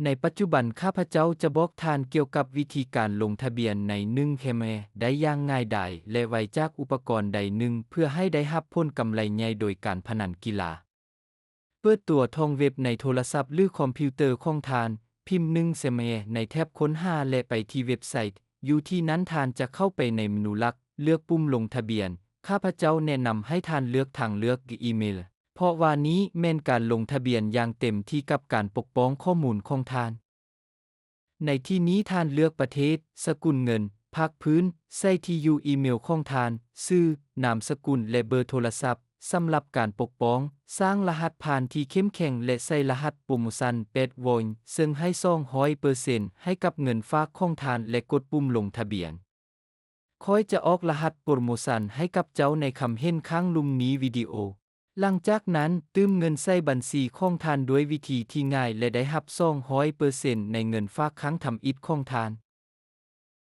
ໃນປັດຈຸບັນ ຂ້າພະເຈົ້າຈະບອກທ່ານກ່ຽວກັບວິທີການລົງທະບຽນໃນໜຶ່ງແຄມແອໄດ້ຢ່າງງ່າຍດາຍ ແລະ ໄວຈາກອຸປະກອນໃດໜຶ່ງ ເພື່ອໃຫ້ໄດ້ຮັບຜົນກຳໄລໃຫຍ່ໂດຍການພະນັນກິລາ. ເປີດຕົວທອງເວັບໃນໂທລະສັບ ຫຼື ຄອມພິວເຕີຂອງທ່ານ, ພິມໜຶ່ງແຄມແອໃນແທັບຄົ້ນຫາ ແລະ ໄປທີ່ເວັບໄຊ. ຢູ່ທີ່ນັ້ນທ່ານຈະເຂົ້າໄປໃນເມນູຫຼັກ, ເລືອກປຸ່ມລົງທະບຽນ. ຂ້າພະເຈົ້າແນະນຳໃຫ້ທ່ານເລືອກທາງເລືອກອີເມລ, ເພາະວ່ານີ້ແມ່ນການລົງທະບຽນຢ່າງເຕັມທີ່ກັບການປົກປ້ອງຂໍ້ມູນຂອງທ່ານ. ໃນທີ່ນີ້ທ່ານເລືອກປະເທດ, ສະກຸນເງິນ, ພາກພື້ນ, ໃສ່ທີ່ຢູ່ອີເມລຂອງທ່ານ, ຊື່, ນາມສະກຸນ ແລະ ເບີໂທລະສັບ. ສຳລັບການປົກປ້ອງ, ສ້າງລະຫັດຜ່ານທີ່ເຂັ້ມແຂງ ແລະ ໃສ່ລະຫັດໂປຣໂມຊັນແປດໂວນ, ເຊິ່ງໃຫ້ສອງຮ້ອຍເປີເຊັນໃຫ້ກັບເງິນຝາກຂອງທ່ານ ແລະ ກົດປຸ່ມລົງທະບຽນ. ຂ້ອຍຈະອອກລະຫັດໂປຣໂມຊັນໃຫ້ກັບເຈົ້າໃນຄຳເຫັນຂ້າງລຸ່ມນີ້ວິດີໂອ. ຫຼັງຈາກນັ້ນ, ຕື່ມເງິນໃສ່ບັນຊີຂອງທ່ານດ້ວຍວິທີທີ່ງ່າຍ ແລະ ໄດ້ຮັບສອງຮ້ອຍເປີເຊັນໃນເງິນຝາກຄັ້ງທຳອິດຂອງທ່ານ.